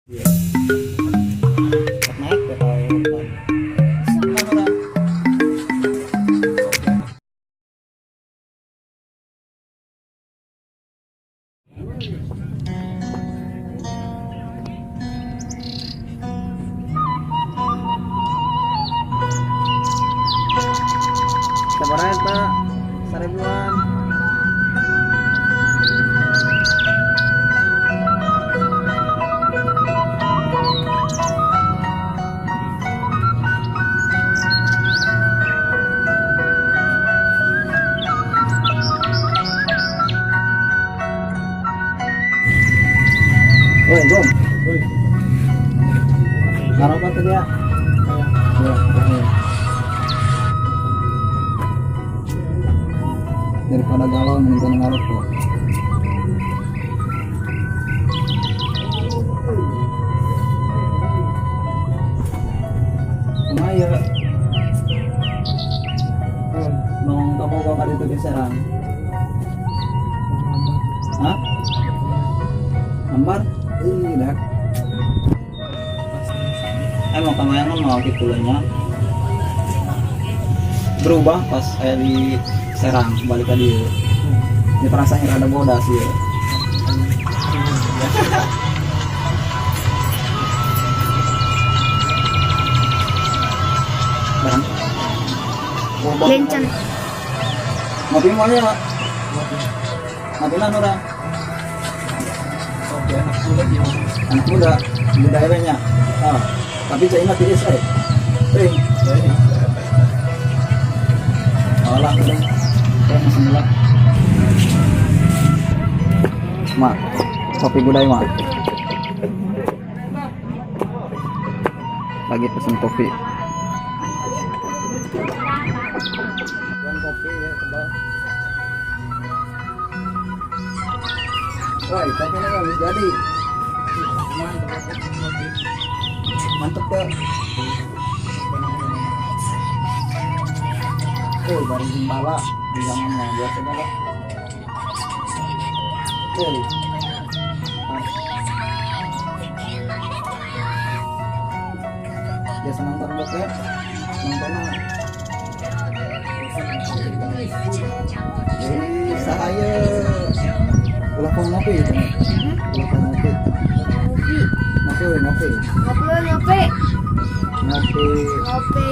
Iya. Naik ke tahun. Mana? Sabaraha eta? Seribuan. Oh, Gom. Ngarokok tuh dia. Ya, ya. Daripada galau mending ngarokok. Kumaha ya? Nong kabogo ka dito di Serang. Hah? Ambar? Ih, dak. Emang kamayangan mau gitu nya. Berubah pas saya di Serang balik tadi. Ini perasaan rada bodas ya. Barang. Lencen. Ngopi mau ya, Pak? Ngopi lah, Nura. Oke, anak muda gimana? Anak muda, muda nya. Ah, tapi cai mah tiis eh. Ting. Oh lah, udah. Udah masih mulai. Mak, kopi budaya mak. Lagi pesen kopi. Bukan kopi ya, tebal. Woi, kopinya nggak bisa jadi. Mantep ya. Oh, bareng gembala di zamannya biasanya lah. Oke. Biasa nonton bokep, nontonnya. Sahaya. Ulah kau ngopi itu. Ulah kau ngopi. Ngopi. Ngopi, ngopi. Ngopi, ngopi. Ngopi. Ngopi.